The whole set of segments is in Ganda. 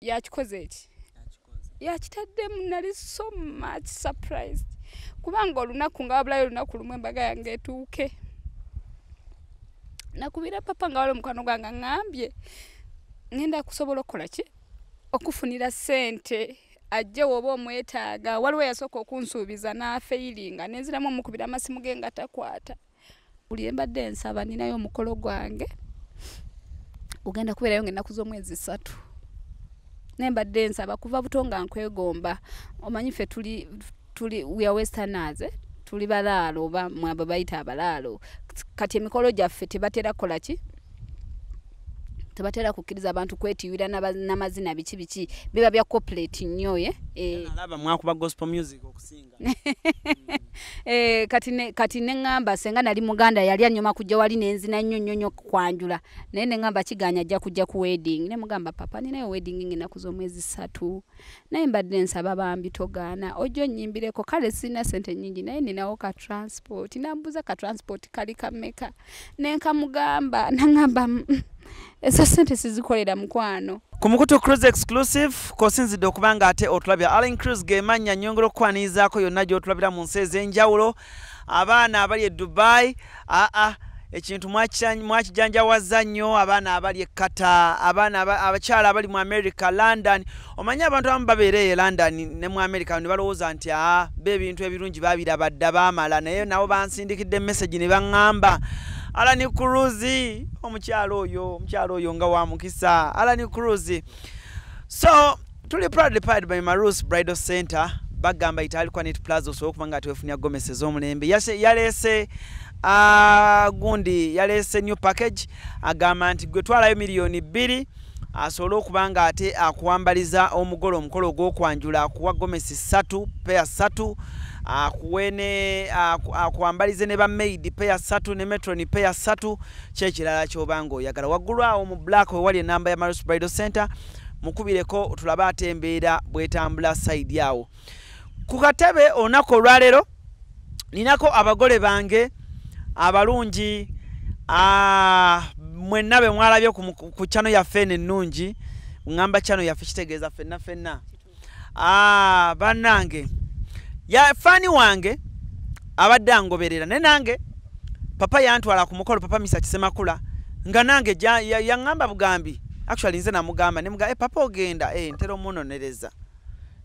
Yakikoze eki yakitaddemu. Nali so much surprised kubanga olunaku nga wabulayo olunaku lumu embaga yange etuuke, nakubira papa nga wali omukwano gwange, aŋŋambye ŋŋenda kusobola okukola ki okufunira ssente ajje woba omwetaaga. Waliwo eyasooka okunsuubiza n'afailinga, nenziramu omukubira amasimu ge nga takwata. Buli embadde nsaba, ninayo omukolo gwange ogenda kubeerayo ng'ennaku z'omwezi 3, naye mbadde nsaba kuva buto nga nkwegomba. Omanyi ffe tuli we are westerners, eh? Tuli balaalo oba mwabo bayita abalaalo. Kati emikolo gyaffe tebatera kukola ki, tebatera kukkiriza abantu kwetiwira n'amazina biki biki, biba bya corporate nnyo ye eh. Alaba mwakuba gospel music okusinga. Kati neŋŋamba senga nali muganda yali anyoma kujja wali nenzina nnyo nnyo nnyo kwanjula, naye neŋŋamba kiganya ajja kujja ku wedding. Ne mugamba, "Papa, ninayo wedding ng'ennaku z'omwezi 3, naye mbadde nsaba bambi togaana ojja onnyimbireko. Kale sirina ssente nnyingi naye ninawo ka transport." Nambuuza ka transport kali kameka, nenkamugamba, naŋŋamba, "Ezo ssente sizikolera, mukwano." Ku mukutu Cruise Exclusive kosinzidde okuba nga ate otulabya. Allen Cruise gemanya nyongera okukwanirizaako yonna gy'otulabira mu nsi ez'enjawulo. Abaana abali e Dubai, aa ekintu mwakijanjawaza nnyo. Abaana abali e Qatar, abaana abakyala abali mu America, London. Omanyi abantu abamu babeera eyo e London ne mu America ne balowooza nti aa be ebintu ebirungi babiraba dda baamala, naye nabo bansindikidde message ne baŋŋamba, "Alan Cruise, omukyalo oyo nga wa mukisa, Alan Cruise." So tuli proudly powered by Marus Bridal Center. Bagamba itaali Quanit Plaza, osobola okuba nga tewefunira gomesi ez'omulembe. Yaleese gundi, yaleese new package. Agamba nti gwe twalayo 2 miliyoni asobole okuba nga ate akuwambaliza omugole omukolo ogw'okwanjula, akuwa gomesi 3, peya 3, akuwe ne akuwambalize ne ba maid peya 3 ne matron peya 3. Kyekirala kyoba nga oyagala, waggulu awo mu black wewali enamba ya Marus Bridal Center, mukubireko tulabe ate embeera bwetambula side awo ku katebe. Olunaku olwaleero ninako abagole bange abalungi, mwenna be mwalabye ku channel yaffe eno ennungi. Ŋŋamba channel yaffe kitegeeza ffenna ffenna. Bannange, ya fan wange abadde angoberera, naye nange papa yantwala ku mukolo, papa Misa Kisemakula, nga nange yaŋŋamba bugambi. Actually nze namugamba nemuga, "Papa ogenda ntera omunonereza."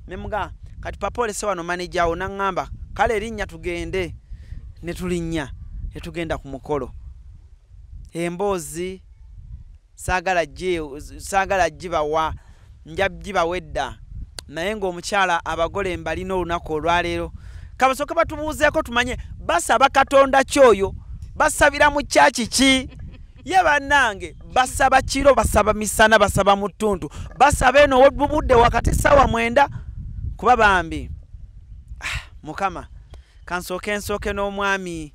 Nemuga, "Kati papa olese wano manager wo." Naŋŋamba, "Kale erinnya tugende." Ne tulinnya ne tugenda ku mukolo. Emboozi saagala gibawa, nja gibawa edda, naye ng'omukyala abagole mbalina olunaku olwaleero kabasooke batubuuzeeko tumanye basaba Katonda kyoyo, basabira mu kyaki ki ye. Bannange, basaba kiro, basaba misana, basaba mu ttuntu, basaba eno bubudde wakati ssaawa 9 kuba bambi. Mukama, kansooke nsooke n'omwami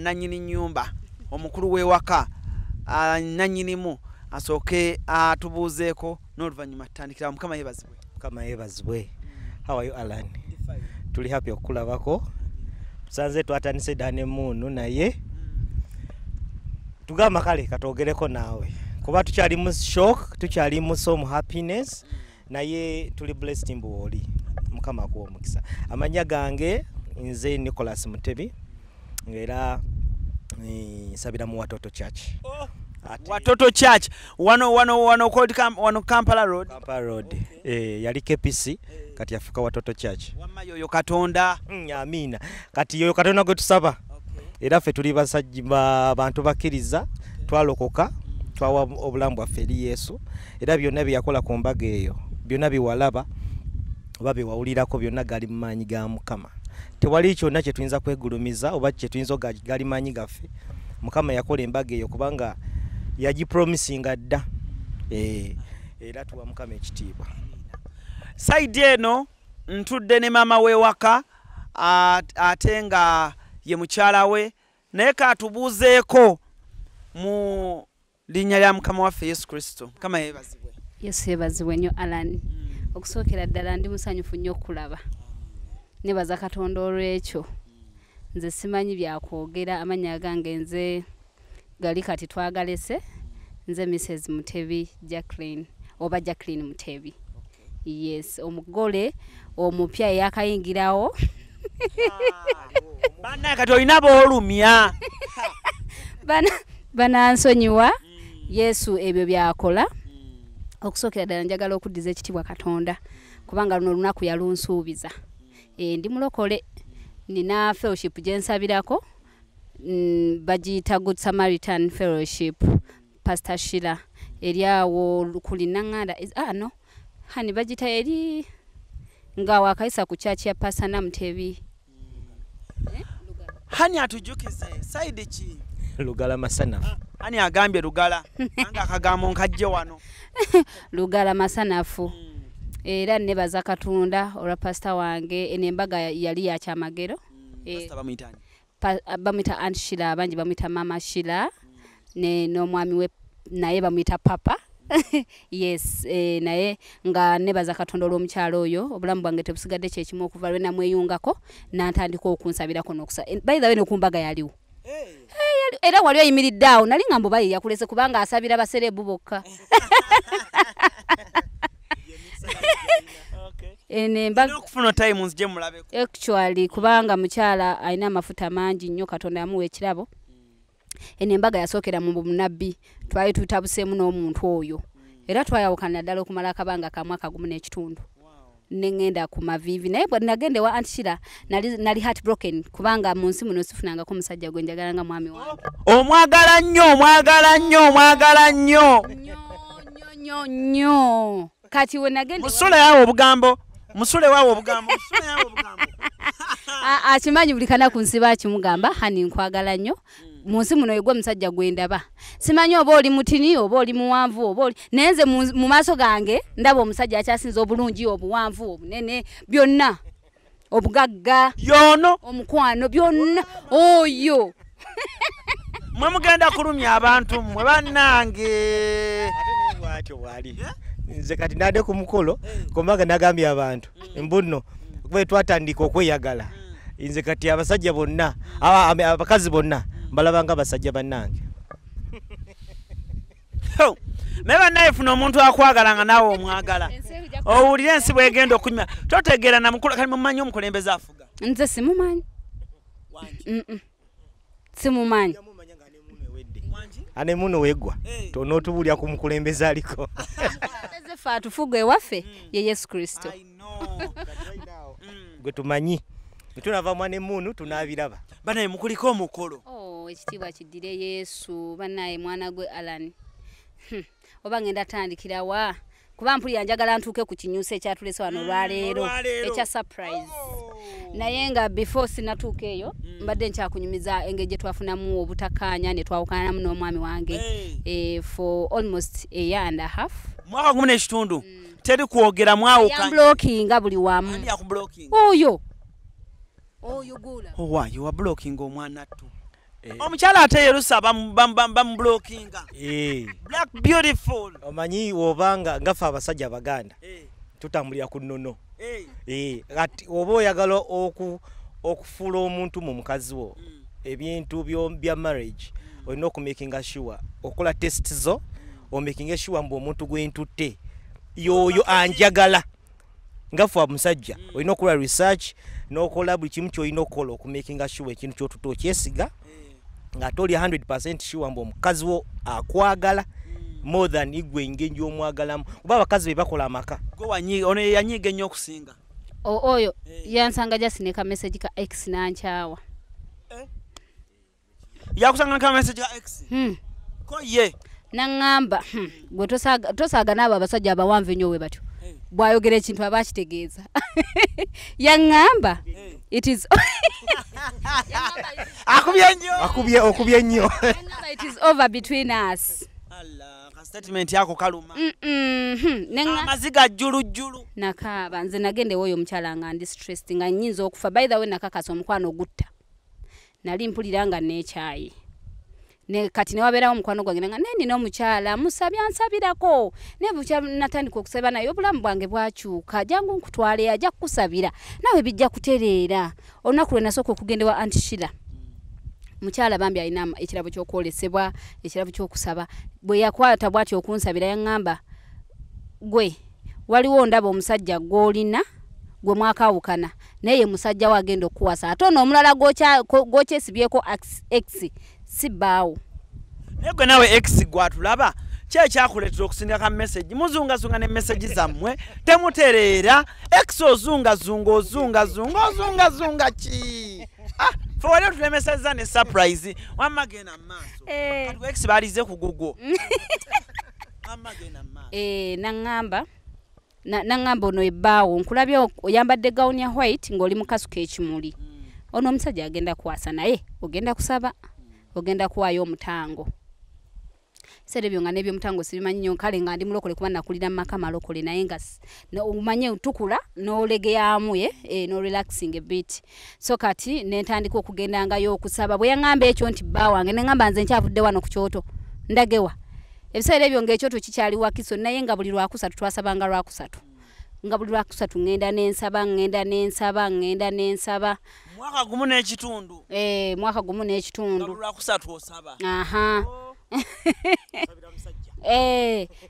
nannyini nnyumba, omukulu w'ewaka, nannyinimu asooke atubuuzeeko n'oluvannyuma tutandikira. Mukama yeebazibwe. Mukama yeebazibwe. How are you, Alan? Tuli happy okukulabako. Tusanze twatandise dda nemuunu, naye tugamba kale katwogereko naawe kuba tukyali mu shock, tukyali mu some happiness, naye tuli blessed mbu oli. Mukama akuwa omukisa. Amannya gange nze Nicholas Mutebi, ngaera nsabira mu Watoto Church. Watoto Church wano called wano Kampala Road. Kampala Road. Yali KPC, kati yafuuka Watoto Church. Wamma yoyo Katonda. Amiina. Kati yoyo Katonda gwe tusaba, era ffe tuli basajja bantu bakkiriza, twalokoka, twawa obulamu bwaffe eri Yesu, era byonna bye yakola ku mbaga eyo, byonna byewalaba oba byewawulirako, byonna gali mu maanyi ga Mukama. Tewali kyonna kye tuyinza kwegulumiza oba kye tuyinza gali maanyi gaffe. Mukama yakola embaga eyo kubanga yagipromisinga dda. Era tuwa Mukama ekitiibwa. Side eno ntudde ne maama w'ewaka, ate nga ye mukyala we, naye kaatubuuzeeko mu linnya lya Mukama waffe Yesu Kristo. Mukama yeebazibwe. Yesu yeebazibwe nnyo, Alan. Okusookera ddala ndi musanyufu nnyo okulaba, nebaza Katonda olw'ekyo. Nze simanyi byakwogera. Amannya gange nze gali kati twagalese, nze Mrs Mutebi Jacqueline. oba Jacqueline Mutebi. Yes, omugole omupya yakayingirawo. Bana kati olina boolumya. Banansonyiwa. Yesu ebyo byakola. Okusookera ddala njagala okuddiza ekitiibwa Katonda kubanga luno olunaku yalunsuubiza. Ndi mulokole, nina fellowship gye nsabirako, bagiyita Good Samaritan Fellowship, Pastor Sheila, eri awo kuli Naŋŋanda, no hani bagiyita eri nga wakayisa ku church ya Pastor Namutebi. Hani atujjukize side ki? Lugala Masanafu. Hani agambye Lugala anga akagambo nkajje wano. Lugala Masanafu. Era nebaza Katonda olwa pastor wange, eno embaga yali ya kyamagero. Pastor bamuyita ani? Bamuyita Aunt Sheila, abangi bamuyita Mama Sheila, ne n'omwami we naye bamuyita Papa. Yes, naye nga nebaza Katonda olw'omukyalo oyo, obulamu bwange tebusigadde kyekimu okuva lwe namweyungako n'antandika okunsabirako n'okusa. By the way, n'okumbaga yaliwo. Era wali oyimiridde awo, nali nga mbubaye yakulese kubanga asabira baserebu bokka. Okufuna time nzije mulabeko. Actually kubanga mukyala alina amafuta mangi nnyo, Katonda yamuwa ekirabo. Eno embaga yasookera mu bunabbi, twali tutabuseemu n'omuntu oyo. Era twayawukana ddala okumala akabanga ka mwaka gumu n'ekitundu. Ne ŋŋenda ku maviivi, naye bwe nagenda ewa Aunt Sheila nali heartbroken kubanga mu nsi muno sifunangako musajja gwe njagala nga mwami wange. Omwagala nnyo, omwagala nnyo, omwagala nnyo. Nnyo, nnyo, nnyo. Kati we nagenda Musule yawo obugambo, musule wawo obugambo, musule yawo obugambo. Akimanyi buli kanaku nsiba akimugamba, hani nkwagala nnyo. Mu nsi muno yegwe musajja gwe ndaba. Simanyi oba oli mutini oba oli muwanvu oba oli, naye nze mu maaso gange ndaba omusajja akyasinze obulungi, obuwanvu, obunene, byonna, obugagga, yono, omukwano, byonna oyo. Mwe mugenda kulumya abantu mmwe bannange. Ate naye bw'atyo bw'ali. Nze kati nadde ku mukolo kumbaga nagambye abantu mbu nno kuba twatandika okweyagala, nze kati abasajja bonna, abakazi bonna mbalaba nga basajja bannange. Naye bannaye funa omuntu akwagala nga naawe omwagala, owulire ensi bwegenda okunyuma. Totegeera na mukulu, kali mumanyi omukulembeze afuga? Nze simumanyi. Simumanyi. Ane muno weggwa tonootubuulira ku mukulembeze aliko. Ffe atufuga ewaffe ye Yesu Kristo. Gwe tumanyi tunava mwana emunu tunaabiraba. Banaye mukuliko omukolo. Oh, ekitiibwa kiddire Yesu. Banaye mwana gwe Alan, oba ngenda tandikira wa? Kuba mpulira njagala ntuuke ku kinyusi ekyatulese wano olwaleero ekya surprise. Naye nga before sinatuuka eyo, mbadde nkyakunyumiza engeri gye twafunamu obutakkaanya ne twawukanamu n'omwami wange for almost a year and a half. Mwaka gumu n'ekitundu teri kwogera, mwawukanye. Yamblockinga buli wamu. Ani yakublockinga? Oyo. Oyo gula. Owa, you are blocking omwana tu. Omukyala ate yerusa bamublockinga. Black beautiful. Omanyi wobanga ngaffe abasajja Abaganda tutambulira ku nnono. Kati oba oyagala okufuula omuntu mu mukazi wo, ebintu bya marriage olina okumakinga sure okola test zo, omakinga sure mbu omuntu gwentutte yoyo anjagala. Ngaffe omusajja olina okukola research n'okola buli kimu ky'olina okukola okumakinga sure ekintu ky'otutte okyesiga, ng'ate oli 100% sure mbu omukazi wo akwagala more than igwe engeri gy'omwagalamu, kuba abakazi be bakola amaka. Gwe ono ye yanyiiga ennyo okusinga. Oyo yansanga just ne ka message ka ex n'ankyawa. Yakusanga ka message ka ex? Ko ye? Naŋŋamba, gwe tosaaga n'abo abasajja abawanvu ennyo we batyo. Bw'ayogera ekintu aba akitegeeza. Yaŋŋamba, it is Akubye nnyo. Akubye, okubye nnyo. Yaŋŋamba it is over between us. Allah, ka statement yako kaluma. Amaziga jjulu jjulu. Nakaaba nze nagenda ew'oyo omukyala nga ndi stressed, nga nnyinza okufa. By the way, nakakasa omukwano ogutta. Nali mpulira nga neekyaye. Ne kati ne wabeerawo omukwano gwange nga naye nina omukyala musabye ansabirako. Naye bukya natandika okusaba naye obulamu bwange bwakyuka, jangu nkutwale ajja kukusabira naawe bijja kutereera. Olunaku lwe nasooka okugenda ewa Aunt Sheila, mukyala bambi alina ekirabo ky'okwolesebwa, ekirabo ky'okusaba. Bwe yakwata bw'atyo okunsabira yaŋŋamba Gwe waliwo ndaba omusajja gw'olina gwe mwakawukana naye musajja wagenda okuwasa, ate ono omulala gw'okyesibyeko ex si bbaawo. Naye gwe nawe ex gwatulaba ki ekyakuleetera okusindika ka message? Muzungazunga ne message zammwe temutereera. Ex ozungazunga ozungazunga ozungazunga ki? Fe wali otulemesezza ne surprise. Wamma genda mu maaso. Kati ex baalize ku gugwo. Wamma genda mu maaso. Naŋŋamba ono ebbaawo nkulabye oyambadde gawuni ya white ng'oli mu kasu k'ekimuli. Ono omusajja agenda kuwasa naye ogenda kusaba, ogenda kuwaayo omutango. Ebiseera ebyo nga n'ebyomutango sibimanyi nnyo, kale nga ndi mulokole kuba nakulira mu maka malokole, naye nga omanye otukula n'olegeyamu n'orelaxing a bit. So kati ne ntandika okugendangayo okusaba. Bwe yaŋŋamba ekyo nti bba wange, ne ŋŋamba nze nkyavudde wano ku kyoto ndagewa. Ebiseera ebyo ng'ekyoto kikyali Wakiso, naye nga buli lwakusatu twasabanga lwakusatu. Nga buli lwakusatu ŋŋenda n'ensaba, ŋŋenda n'ensaba, ŋŋenda n'ensaba. Mwaka gumu n'ekitundu. Mwaka gumu n'ekitundu. Nga buli lwakusatu osaba. Aha.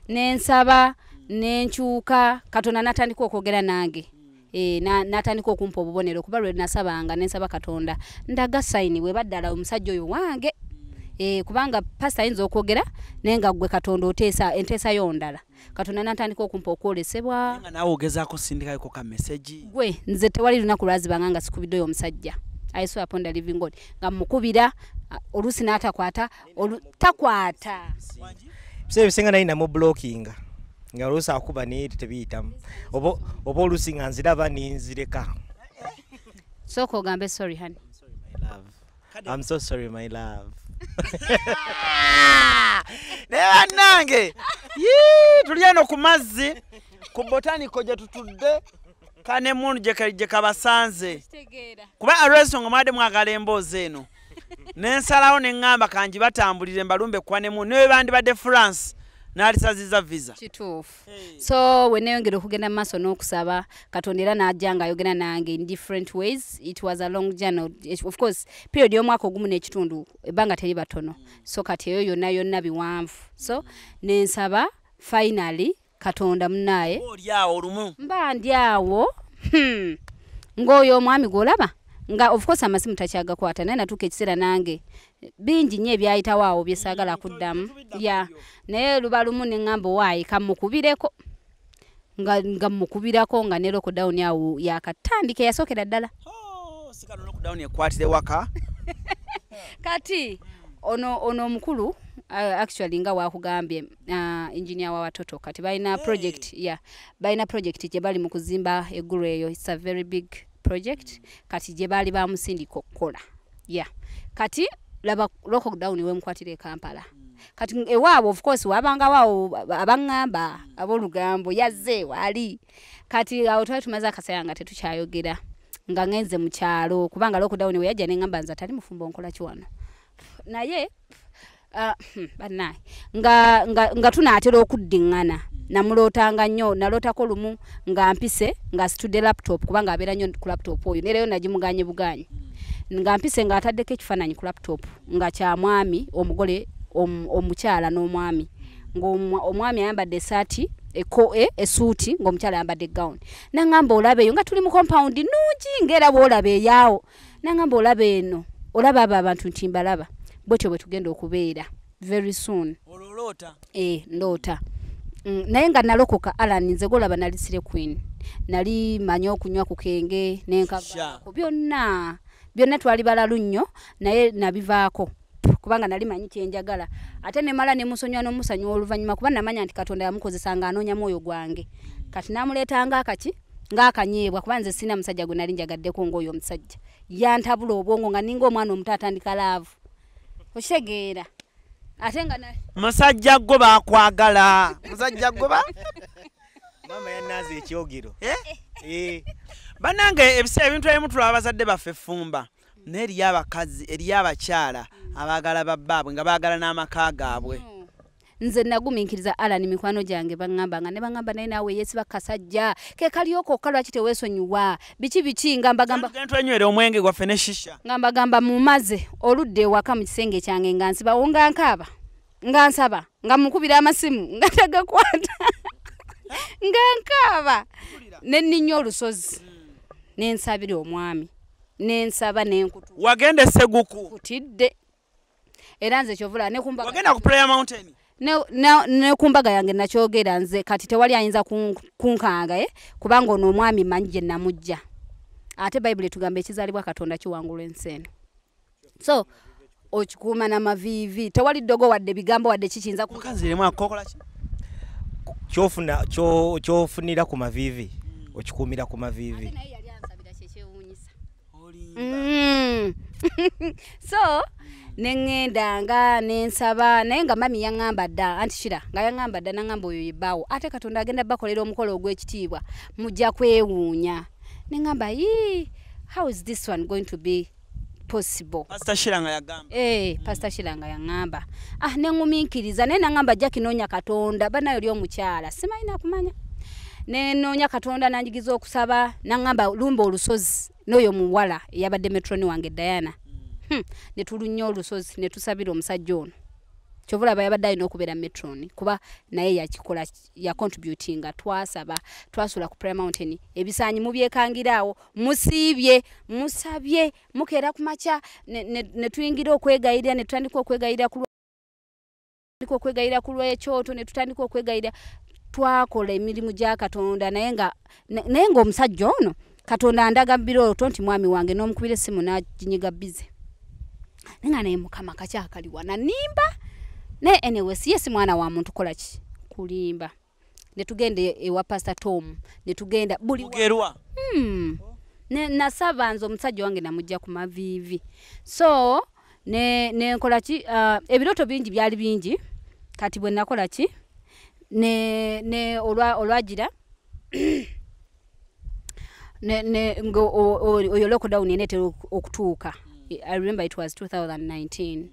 N'ensaba, n'enkyuka, Katonda n'atandika okwogera nange. N'atandika okumpa obubonero kuba lwe nasabanga n'ensaba Katonda ndaga sayini bwe baddala omusajja oyo wange. Kubanga pastor ayinza okwogera naye nga ggwe Katonda oteesa enteesa yo ndala. Katonda n'atandika okumpa okwolesebwa. Nga naawe ogezaako sindikayoko ka message. Gwe nze tewali lunaku lwazibanga nga sikubiddeyo omusajja. I swear upon the living God. Nga mmukubira oluusi n'atakwata, takwata. Ebiseera ebisinga naye namublockinga nga oluusi akuba naye tebiyitamu, oba oluusi nga nziraba nenzireka. Sooka ogambe sorry honey. I'm so sorry my love. Naye bannange tuli eno ku mazzi ku botanical gye tutudde kanemundu gye kabasanze, kuba olw'ensonga mwadde mwagala emboozi eno nensalawo ne ŋŋamba kangi batambulire mbalumbe kuba ne mundu ne bandibadde France n'alisaziza visa. Kituufu. So we neeyongera okugenda mu maaso n'okusaba Katonda era n'ajja ng'ayogera nange in different ways. It was a long journey. Of course period y'omwaka ogumu n'ekitundu ebbanga teri batono. So kati eyo yonna yonna biwanvu. So nensaba finally Katonda munnaye. Oli awo olumu. Mba ndi awo. Ng'oyo omwami gw'olaba nga of course amasimu takyagakwata, naye natuuka ekiseera nange bingi nnyo ebyayitawo awo bye saagala kuddamu. Naye luba lumu ne ŋŋamba owaayi kammukubireko, nga mmukubirako nga ne lockdown awo yakatandika eyasookera ddala. Sikano lockdown ekwatire waka. Kati ono omukulu actually nga wakugambye engineer wa watoto kati balina project, balina project gye bali mu kuzimba eggulu eyo. It's a very big project kati gye baali bamusindika okukola. Kati laba lockdown wemukwatira e Kampala. Kati ewaabwe of course wabangawo abaŋŋamba ab'olugambo yazze wali. Kati awo twali tumaze akaseera nga tetukyayogera, nga ngenze mu kyalo kubanga lockdown we yajja ne ŋŋamba nze atali mufumbo nkola ki wano. Naye bannaye nga tunaatera okuddiŋŋana namulootanga nnyo. Nalootako lumu nga mpise ng'asitudde laptop kubanga abeera nnyo ku laptop oyo, neereyo nagimuganye buganyi. Nga mpise ng'ataddeko ekifaananyi ku laptop nga kya mwami omugole omukyala n'omwami, ng'omwami ayambadde essaati essuuti ng'omukyala ayambadde gown. Naŋŋamba olaba eyo nga tuli mu compound nnungi ng'era bw'olaba eyaawo. Naŋŋamba olaba eno, olaba abo abantu nti mbalaba, bwetyo bwe tugenda okubeera very soon. Ololoota? Ndoota. Naye nga nalokoka Alan, nze gw'olaba nali sire queen, nali manyi okunywa ku kenge nenkavaako byonna byonna, twali balalu nnyo naye nabivaako kubanga nali manyi kyenjagala. Ate nemala nemusonyiwa n'omusanyuwa oluvannyuma kuba namanya nti Katonda yamukozesa ng'anoonya mwoyo gwange. Kati namuleetanga akaki ng'akanyeebwa kuba nze sirina musajja gwe nali njagaddeko ng'oyo omusajja. Yantabula obwongo nga ninga omwana omuto atandika laavu, okitegeera. Ate nga musajja gwo bakwagala, musajja gwo ba mama yanaaza ekyogero. Bannange ebiseera ebintu ebimu tulaba abazadde baffe effumba, naye eriyo abakazi, eriyo abakyala abaagala babbaabwe nga baagala n'amaka gaabwe. Nze nagumiikiriza Alan, mikwano gyange baŋŋamba nga ne baŋŋamba naye naawe yeesiba kasajja ke kalyoka okka lwaki teweesonyiwa biki biki, nga mbagamba twenywera omwenge gwaffe ne shisha, nga mbagamba mumaze oludda ewaka mu kisenge kyange nga nsibawo nga nkaaba nga nsaba nga mukubira amasimu nga tagakwata. Nga nkaaba ne nninnya olusozi ne nsabira omwami ne nsaba ne nkutu. Wagenda Seguku kutidde era nze kyovula ne kumbaga wagenda ku Prayer Mountain ne kumbaga yange nakyogera nze kati tewali ayinza kunkanga kubanga ono omwami manyi gye namujja ate Bayibuli etugamba ekizaalibwa Katonda kiwangula ensi eno. So okikuuma n'amaviivi tewali ddogo wadde bigambo wadde kikiyinza mukazi akokola ki kyofuna kyofunira ku maviivi okikuumira ku maviivi. Naye yali ansabira kyekyewuunyisa. So neŋŋendanga nensaba naye nga mami yaŋŋamba dda anti Shira nga yaŋŋamba dda naŋŋamba oyo yebbaawo ate Katonda agenda bakolera omukolo ogw'ekitiibwa mujja kwewuunya. Neŋŋamba yii, how is this one going to be possible? Pastor Shira nga yagamba. Pastor Shira nga yaŋŋamba. Ah, neŋŋumiikiriza naye naŋŋamba ajja kinoonya Katonda bannayo oli omukyala simanyi nakumanya. Nenoonya Katonda nanjigiza okusaba naŋŋamba lumba olusozi n'oyo muwala eyabadde metroni wange Diana. Ne tulunnya olusozi ne tusabira omusajja ono. Kyova olaba yabadde alina okubeera metroni kuba naye yakikola yacontributinga. Twasaba twasula ku Prayer Mountain ebisaanyi mubyekangiraawo musiibye musabye mukeera ku makya ne tuyingira okwegayirira ne tutandika okwegayirira ku lw'ekyoto ne tutandika okwegayirira. Twakola emirimu gya Katonda naye nga omusajja ono Katonda andaga mu birooto nti mwami wange n'omukubira essimu n'aginyiga bize. Naye naye Mukama kakyakaliwa nanimba naye anyway si si mwana wa muntu kola ki kulimba. Ne tugenda ewa Pastor Tom ne tugenda buli Mugerwa. Ne nasaba nze omusajja wange namujja ku maviivi. So ne nkola ki ebirooto bingi byali bingi kati bwe nakola ki ne olwagira ne oyo lockdown enetera okutuuka. I remember it was 2019.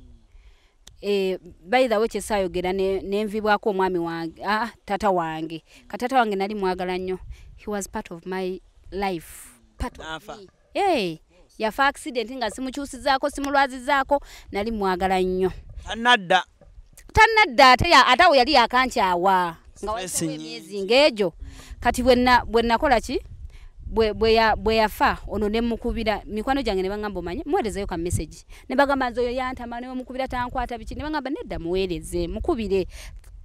By the way kyesayogera nenvibwako omwami wange tata wange. Katata wange nali mwagala nnyo. He was part of my life, part of me. Yafa accident nga simukyusizaako simulwazizaako nali mwagala nnyo. Tanadda ate awo yali yakankyawa nga wayiseewo emyezi ng'egyo. Kati bwe nakola ki bwe yafa ono ne mukubira mikwano gyange ne bangamba omanye muweerezeyo ka message ne bagamba nze oyo yantama ne mukubira tankwata biki ne bagamba nedda muweereze mukubire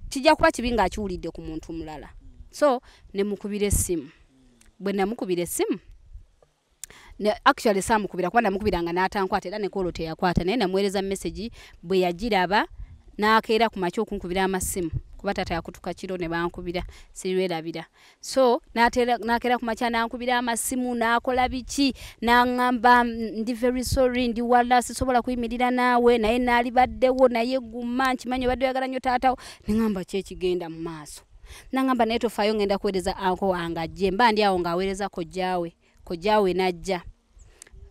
kijja kuba kibi ng'akiwulidde ku muntu mulala. So ne mukubira essimu bwe namukubira essimu actually saamukubira kuba namukubiranga n'atankwata era ne koolo teyakwata naye namuweereza message bwe yagiraba n'akeera ku makya okunkubira amasimu kuba tata yakutuka kiro ne bankubira sirwerabira. So n'akeera ku makya n'ankubira amasimu n'akola biki n'aŋŋamba ndi very sorry ndi wala sisobola kuyimirira naawe naye naalibaddewo naye guma nkimanyi obadde oyagala nnyo taatawo. Ne ŋŋamba ki ekigenda mu maaso? N'aŋŋamba naye tofaayo ŋŋenda kuweereza anko wange ajje mba ndi awo ng'aweereza kojjaawe kojjaawe n'ajja.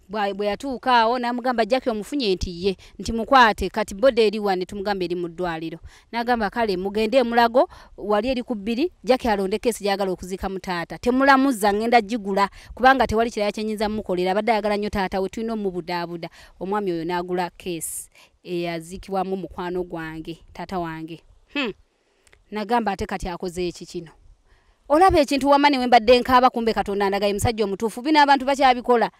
Bwe yatuuka awo n'amugamba Jackie omufunye nti ye nti mukwate kati bode eri wa ne tumugamba eri mu ddwaliro. N'agamba kale mugende emulago wali eri ku bbiri Jackie alonde keesi gy'ayagala okuziikamu taata temulamuzza ŋŋenda gigula kubanga tewali kirala kye nnyinza mmukolera abadde ayagala nnyo taata we tulina omubudaabuda. Omwami oyo n'agula keesi eyaziikibwamu mukwano gwange taata wange. Nagamba ate kati akoze eki kino. Olaba ekintu wamma ne we mbadde nkaaba kumbe Katonda andagaye musajja omutuufu bino abantu bakyabikola.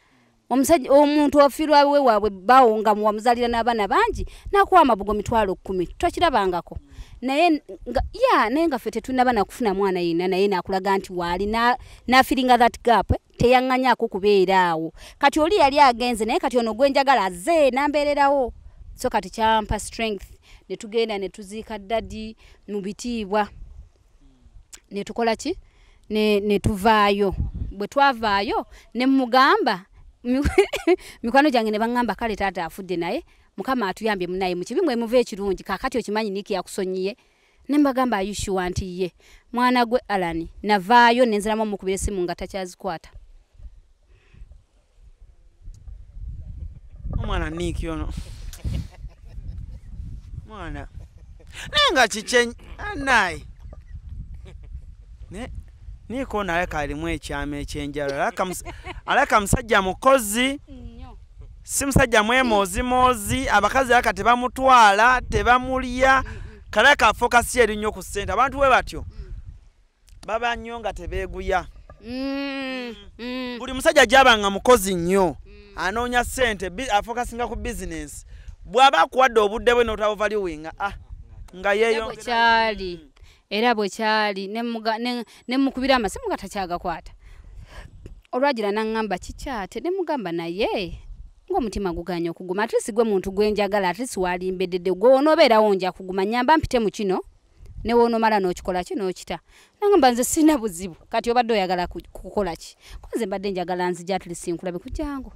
Omusajja omuntu ofiirwa we waabwe bawo nga wamuzaalira n'abaana bangi n'akuwa amabugo 10,000 tokirabangako. Naye nga naye nga ffe tetunnaba na kufuna mwana yenna naye n'akulaga nti waali n'afiringa that gap teyaŋŋanyaako kubeera awo. Kati oli yali agenze naye kati ono gwe njagala azze n'ambeererawo. So kati kyampa strength ne tugenda ne tuziika ddadi mu bitiibwa ne tukola ki ne tuvaayo. Bwe twavaayo ne mugamba mikwano gyange ne baŋŋamba kale taata afudde naye Mukama atuyambye munnaye mu kibi mwe muva ekirungi kaakati okimanyi Nick yakusonyiye. Ne mbagamba are you sure nti ye mwana gwe Alan. Navaayo ne nziramu omukubira essimu nga takyazikwata. Omwana Nick ono mwana naye nga kiki anaye Nick ono aleka alimu ekyama ekyenjalo aleka musajja mukozi si musajja mwemozimozi abakazi aleka tebamutwala tebamulya kaleka focus eri nnyo ku ssente abantu we batyo Baba nnyo nga tebeeguya. Buli musajja gy'aba nga mukozi nnyo, anoonya ssente, afokasinga ku bizinensi. Bw'aba akuwadde obudde bwe n'otabuvaluinga, nga yeeyongera. Bwe kyali, era bwe kyali, ne mukubira amasimu nga takyagakwata. Olwagira n'aŋŋamba kikyate, ne mugamba naye ng'omutima guganye okuguma, at least gwe muntu gwe njagala, at least walimbeddedde, gwe onoobeerawo nja kuguma, nnyamba mpite mu kino, ne woonomala n'okikola ki n'okita. N'aŋŋamba nze sirina buzibu, kati obadde oyagala kukola ki? Ko nze mbadde njagala nzija at least nkulabe ku jangu.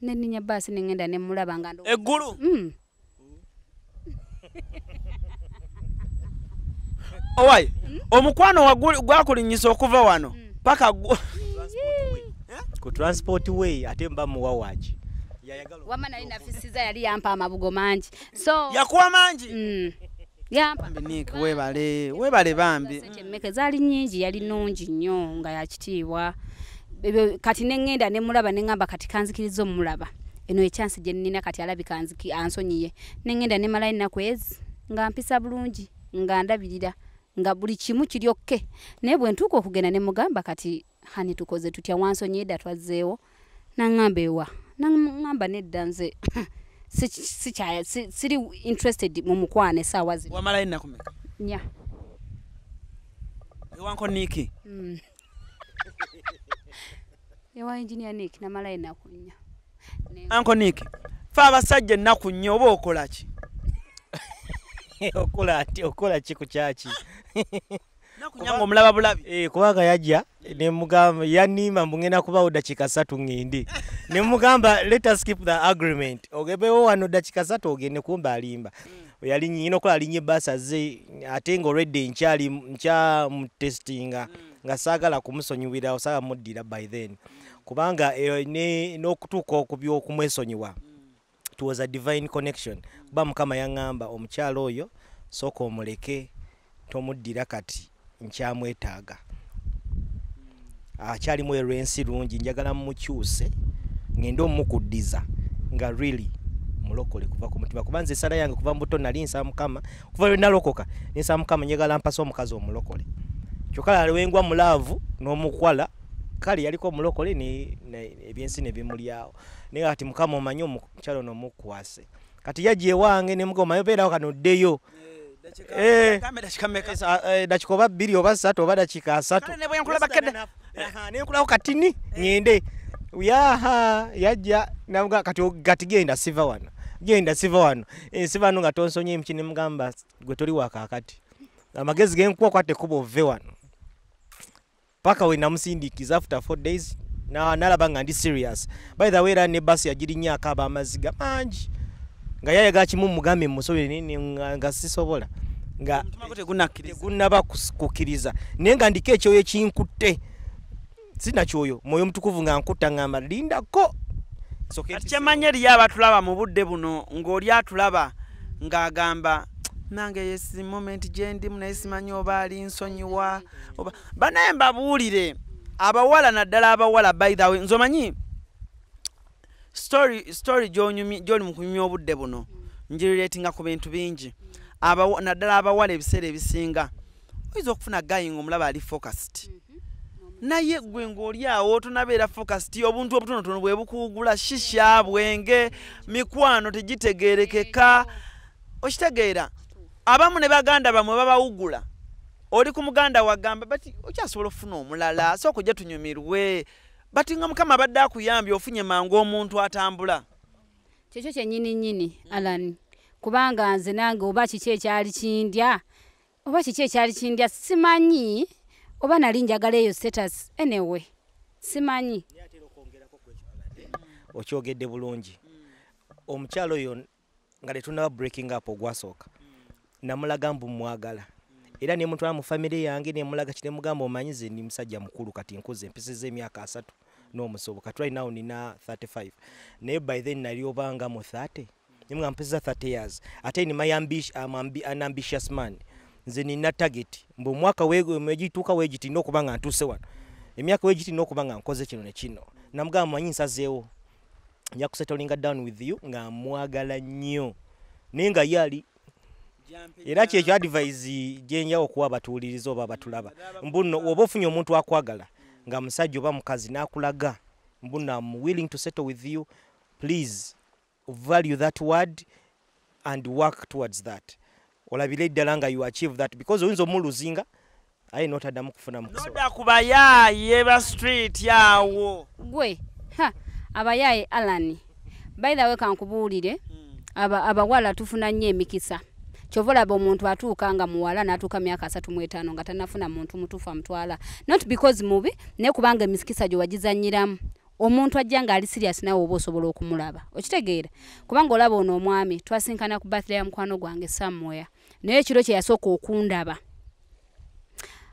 Ne nninnya bbaasi ne ŋŋenda ne mmulaba nga ndowooza. Eggulu? Owaye, omukwano gwakulinnyisa okuva wano paka Ku transport way ate mba muwa waaki? Yayagala. Wamma nali nafisiza, yali yampa amabugo mangi. So Yakuwa mangi? Yampa. Bambi Nick, weebale, weebale bambi. Ssente mmeka zaali nnyingi, yali nnungi nnyo nga ya kitiibwa. Ebyo kati ne ŋŋenda ne mulaba ne ŋŋamba kati kanzikirize omulaba. Eno ekyansi gye nnina kati alabika ansonyiye. Ne ŋŋenda ne malayo ennaku ezi nga mpisa bulungi, nga ndabirira, nga buli kimu kiri okay. Naye bwe ntuuka okugenda ne mugamba kati honey tukoze tutya, wansonyiye dda twazzeewo. N'aŋŋamba ewa. N'aŋŋamba nedda nze siri interested mu mukwano essaawa zino. Wamalayo ennaku mmeka? Nnya. Ewa Uncle Nick? Ewa Engineer Nick namalayo ennaku 4. Uncle Nick, fe abasajja ennaku 4 oba okola ki? Okola ati, okola ki ku kyaki? Ennaku 4 ng'omulaba bulabi. Kubanga yajja ne mugamba yannimba mbu ngenda kubawo ddakiika 3 ŋŋende. Ne mugamba let us keep the agreement. Ogebewo wano ddakiika 3 ogende, kumbe alimba. Yali nnyina okola alinnya ebbaasi azze ate nga already nkyali nkyamutestinga nga saagala kumusonyiwira, saagala muddira by then. Kubanga n'okutuuka okumwesonyiwa. It was a divine connection. Kuba Mukama yaŋŋamba omukyala oyo sooka omuleke tomuddira kati nkyamwetaaga. Akyalimu erwensi lungi, njagala mmukyuse ngende omukuddiza nga really mulokole kuva ku mutima. Kuba nze essala yange kuva mu buto nali nsaba Mukama, kuva lwe nalokoka ne nsaba Mukama njagala mpase omukazi omulokole. Kyokka lwe ngwa mu love n'omukwala, kale yaliko omulokole ne ebyensi ne bimulyawo. Naye kati Mukama omanyi omukyala ono mukwase. Kati yajja ewange ne mugamba omanyi obeerawo kano oddeyo. Gambe dakika mmeka? Dakika oba 2 oba 3 oba dakika 3. Kale ne bwe nkulaba kedde. Aha, ne nkulako katini ŋŋende. Yaha, yajja namuga kati kati genda siva wano. Genda siva wano. Siva wano nga tonsonye mki ne mugamba gwe toli wa kaakati. Amagezi ge nkuwa kwate kuba ove wano. Paka we namusindikiza after 4 days na nalaba nga ndi serious. By the way era ne basi yagirinnya akaaba amaziga mangi. Nga yayagala kimu mugambe musobere naye nga sisobola. Nga Omutima gwo tegunakkiriza. Tegunnaba kukkiriza. Naye nga ndiko ekyoyo kinkutte. Sina kyoyo, mwoyo mutukuvu nga nkutta ngamba lindako. Kati kyemanyi eriyo abatulaba mu budde buno ng'oli atulaba ng'agamba nange yes moment gye ndimu naye simanyi oba ali nsonyiwa oba banaye mbabuulire abawala naddala abawala. By the way, nze omanyi story gy'oli mu kunyumya obudde buno ngirelatinga ku bintu bingi. Naddala abawala ebiseera ebisinga oyinza okufuna guy ng'omulaba ali focused, naye gwe ng'oli awo tonabeera focused. Obuntu obutonotono bwe bukuwugula, shisha, bwenge, mikwano tegitegeerekeka. Okitegeera, abamu ne baganda bamwe babawugula. Oli ku muganda wagamba bati okyasobola okufuna omulala, sooka ojja tunyumirwe, bati nga Mukama abadde akuyambye ofunye mangu omuntu atambula. Kyekyo kyennyini nnyini, Alan, kubanga nze nange oba kiki ekyali kindya, oba kiki ekyali kindya simanyi, oba nali njagala eyo status, anyway simanyi. Okyogedde bulungi. Omukyalo oyo nga tetunnaba breaking up ogwasooka, namulaga mbu mwagala era ne mutwala mu famire yange ne mulaga kine mugamba omanyi nze ndi musajja mukulu kati nkuze mpisizza emyaka 30 n'omusobo, kati right now nina 35, naye by then nali obanga mu 30, nemugamba mpisizza 30 years ate ni my ambition, I'm an ambitious man. Nze nina target mbu omwaka wegituuka wegiti nina okuba nga ntuuse wano, emyaka wegiti nina okuba nga nkoze kino ne kino. Namugamba manyi nsazeewo nja kusettlinga down with you, nga mwagala nnyo naye nga ye ali Era kyekyo advice gyenjawo okuwa abatuwuliriza oba abatulaba, mbuno oba ofunye omuntu akwagala nga musajja oba mukazi n'akulaga mbuno I'm willing to settle with you, please value that word and work towards that. Olabire ddala nga you achieve that, because oyinza omuluzinga aye n'otaddamu kufuna mukisa. Nodda ku bayaaye ba street awo. Gwe ha, abayaaye Alan, by the way kankubuulire, abawala tufuna nnyo emikisa. Kyova olaba omuntu atuuka nga muwala n'atuuka myaka 35 nga tannafuna muntu mutuufu amutwala, not because mubi, naye kubanga emikisa gye wagizannyiramu. Omuntu ajja ng'ali serious nawe oba osobola okumulaba, okitegeera? Kubanga olaba ono omwami twasinkana ku birthday ya mukwano gwange somewhere, naye ekiro kye yasooka okundaba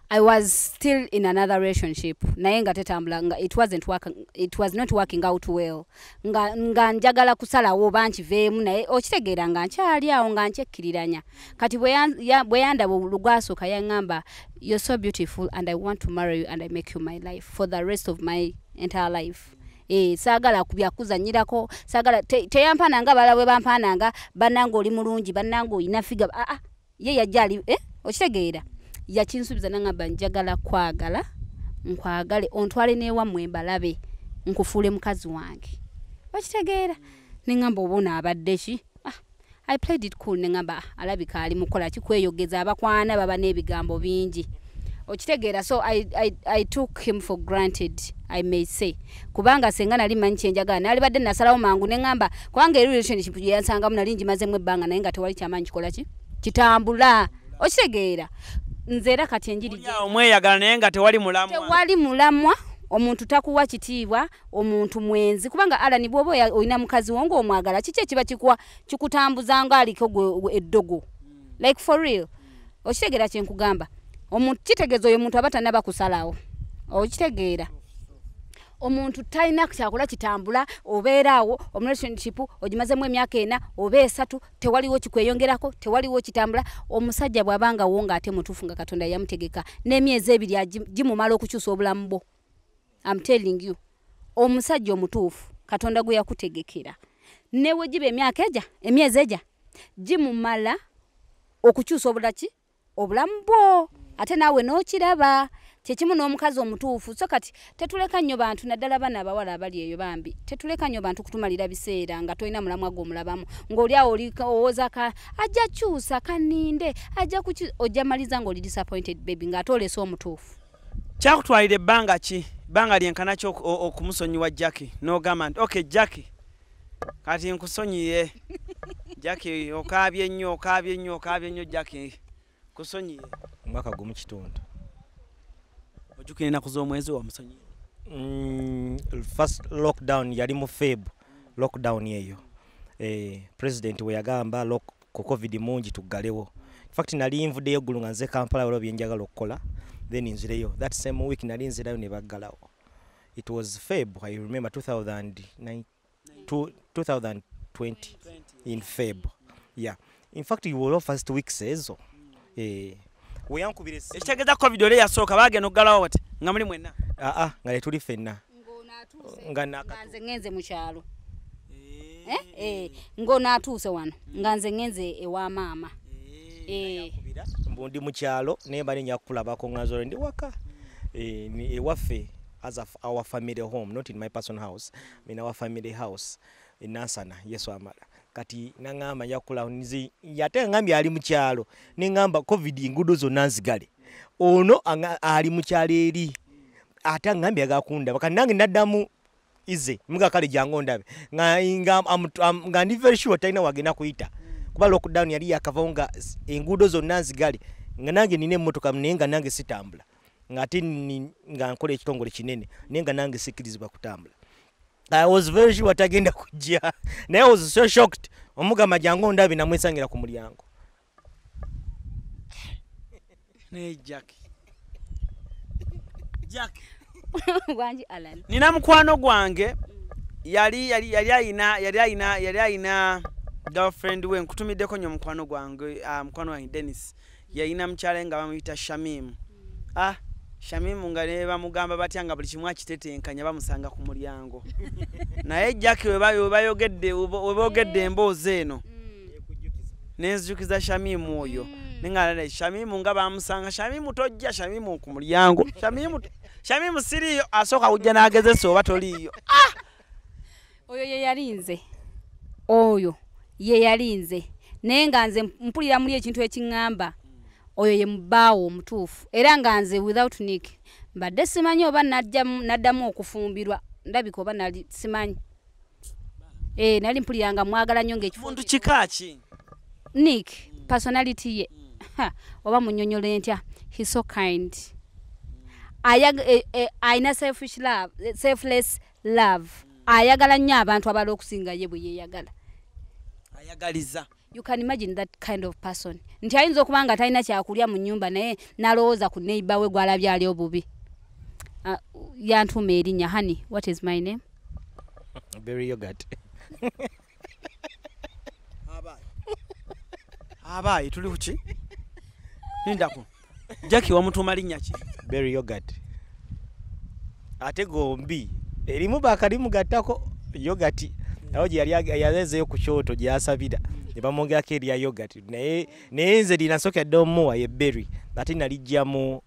I was still in another relationship, naye nga tetambula, nga it wasn't working, it was not working out well, nga njagala kusalawo oba nkiveemu, naye okitegeera nga nkyali awo nga nkyekkiriranya. Kati bwe yandaba olugwasooka yaŋŋamba, you're so beautiful and I want to marry you and I make you my life for the rest of my entire life. Saagala byakuzannyirako, saagala teyampaananga balala bwe bampaananga, bannange oli mulungi, bannange olina figure, aa ye yajja ali okitegeera, yakinsuubiza n'aŋŋamba njagala kwagala, nkwagale ontwale n'ewammwe mbalabe, nkufuule mukazi wange, okitegeera? Ne ŋŋamba oba ono abadde ki? I played it cool, ne ŋŋamba alabika ali mukola ki, kweyogeza, abakwana baba n'ebigambo bingi, okitegeera? So I took him for granted, I may say, kubanga senga nali manyi kyenjagala nalibadde nasalawo mangu, ne ŋŋamba kubanga eri relationship gye yansangamu nali ngimazemu ebbanga, naye nga tewali kyamaanyi kikola ki kitambula, okitegeera? Nze era kati enjiri omweyagala naye nga tewali mulamwa, tewali mulamwa, omuntu takuwa kitiibwa, omuntu mwenzi. Kubanga Alan bw'oba olina mukazi wo ng'omwagala, kiki ekiba kikutambuza nga aliko eddogo, like for real, okitegeera kye nkugamba? Omuntu kitegeeza oyo omuntu aba tannaba kusalawo, okitegeera? Omuntu talina kyakola kitambula, obeera awo omu relationship ogimazemu emyaka 4 oba 3, tewaliwo kikweyongerako, tewaliwo kitambula. Omusajja bw'abanga wo ng'ate mutuufu nga Katonda yamutegeka, n'emyezi 2 gimumala okukyusa obulamu bwo. I'm telling you, omusajja omutuufu Katonda gwe yakutegekera, ne we giba emyaka eja, emyezi eja gimumala okukyusa obulamu bwo, ate naawe n'okiraba. Kyekimu n'omukazi omutuufu. So kati tetuleka nnyo bantu, naddala bana abawala abali eyo bambi, tetuleka nnyo bantu kutumalira biseera nga tolina mulamwa gw'omulabamu, ng'oli awo owooza ajja kyusa kaninde, ajja ojja maliza ng'oli disappointed baby, ng'ate olese omutuufu. Kyakutwalira ebbanga ki, ebbanga lyenkana ki okumusonyiwa Jackie n'ogamba nti okay Jackie kati nkusonyiye, Jackie okaabye nnyo, okaabye nnyo, okaabye nnyo, Jackie kusonyiye? Omwaka 1.5. Ojjukira ennaku z'omwezi wamusonyiye? First lockdown yali mu Feb, lockdown eyo president we yagamba ku covid mungi tuggalewo. In fact nali nvuddeyo eggulu nga nze Kampala waliwo bye njagala okukola, then nzireyo that same week nali nzirayo ne baggalawo. It was Feb, I remember 2020 in Feb. Yeah, in fact you were first weeks ezo weyankubira ekitegeeza covid oli yasooka bagenda okuggalawo bati nga muli mwenna? Aa, nga tetuli ffenna, nga nze ngenze mu kyalo, ng'onaatuuse wano nga nze ngenze ewa maama. Mbu ndi mu kyalo naye mba nenya kukulabako nga nzolo ndi waka ewaffe, as our family home, not in my personal house, in our family house e Nansana, Yesu amala. Kati naŋŋamba nja kukula nze, ate ŋŋambye ali mu kyalo, ne ŋŋamba covid enguudo zonna nzigale, ono ali mu kyalo eri ate aŋŋambye ayagala kundaba. Kati nange naddamu ize mga kale jangu ondabe, nga ndi very sure talina wagenda kuyita, kuba lockdown yali yakavawo nga enguudo zonna nzigale, nga nange nina emmotoka naye nga nange sitambula, ng'ate nga nkola ekitongole kinene naye nga nange sikkirizibwa kutambula. I was very sure tagenda kujja, naye I was so shocked omugamba jangu ondabe, namwesangira ku mulyango. Naye Jackie, Jackie wangi Alan, nina mukwano gwange yali ayina girlfriend we, nkutumiddeko nnyo mukwano gwange, mukwano wange Dennis, yalina mukyala nga bamuyita Shamim. Shamimu nga ne bamugamba batya nga buli kimu akitetenkanya bamusanga ku mulyango. Naye Jackie we boogedde emboozi eno. Nenzijukiza Shamimu oyo. Nengala Shamimu nga bamusanga, Shamimu tojja, Shamimu ku mulyango, Shamimu, Shamimu siriyo, asooka kujja n'agezesa oba toliiyo. Oyo ye yalinze, oyo ye yalinze, naye nga nze mpulira muli ekintu ekiŋŋamba oyo ye mubbaawo omutuufu. Era nga nze without Nick mbadde simanyi oba naddamu okufumbirwa, ndabika oba nali simanyi. Nali mpulira nga mwagala nnyo ng'ekifo. Muntu kika ki? Nick personality ye, oba munnyonnyole ntya, he's so kind. Ayina selfish love, selfless love. Ayagala nnyo abantu abalala okusinga ye bwe yeeyagala. Ayagaliza. You can imagine that kind of person nti ayinza okuba nga talina kyakulya mu nnyumba, naye n'alowooza ku neighbor we gw'alabye ali obubi. Yantuuma erinnya, honey, what is my name? Berry yogurt. Abaayi tuli ku ki? Lindako. Jackie wamutuuma linnya ki? Berry yogurt. Ate gombi erimu bakalimu gattako yogurt. Awo gye yali yalezeeyo ku kyoto gy'asabira ne bamwongerako erya yogurt, naye nze lina nsooka dde omuwa ye berry, ate nalijja mu